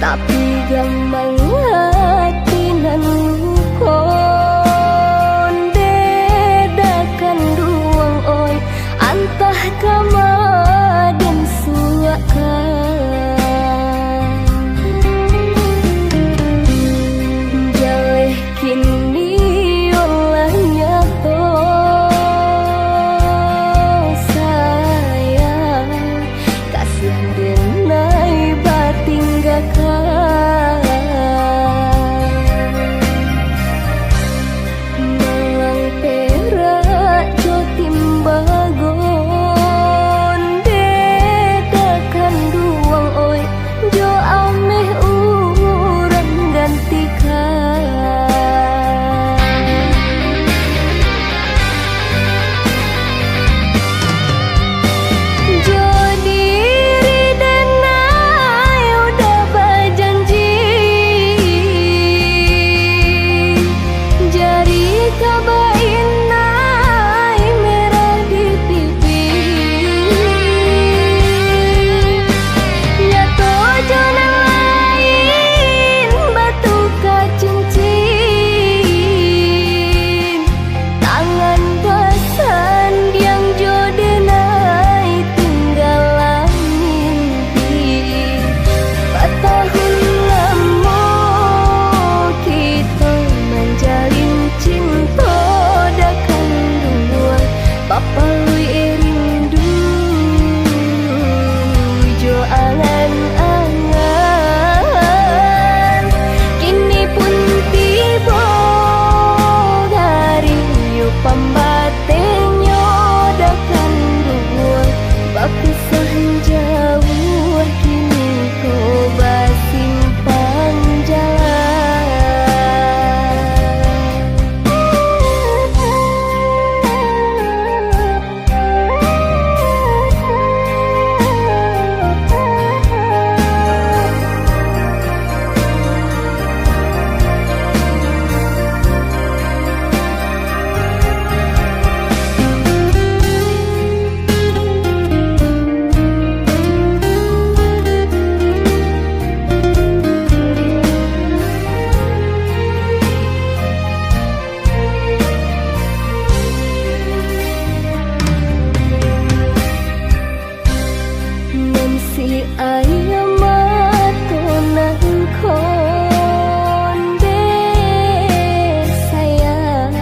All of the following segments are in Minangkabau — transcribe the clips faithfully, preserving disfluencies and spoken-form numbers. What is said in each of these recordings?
Tapi gamang ati nan luko, nde dakan duang oi, antah kama den suakkan. Jaleh kini olah nyato, sayang, kasian den ai batinggakan. Malang perak jo timbago, nde dakan duang oi, jo ameh urang gantikan. Jo diri den ai udah bajanji, jari ka bainai merah di pipi. Nyato jo nan lain batuka cincin, tangan basandiang jo den ai tinggalah mimpi. Batahun lamo kito manjalin cinto, dakan duang bapaluik rindu jo angan-angan. Kini pun tibo hari, yo pambatenyo dakan duang, bapisah jauah kini ko basimpang jalan. Nan si aia mato nan ko, nde sayang,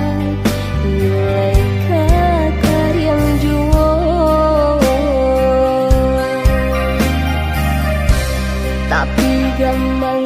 iyo lai ka kariang juo. Tapi gamang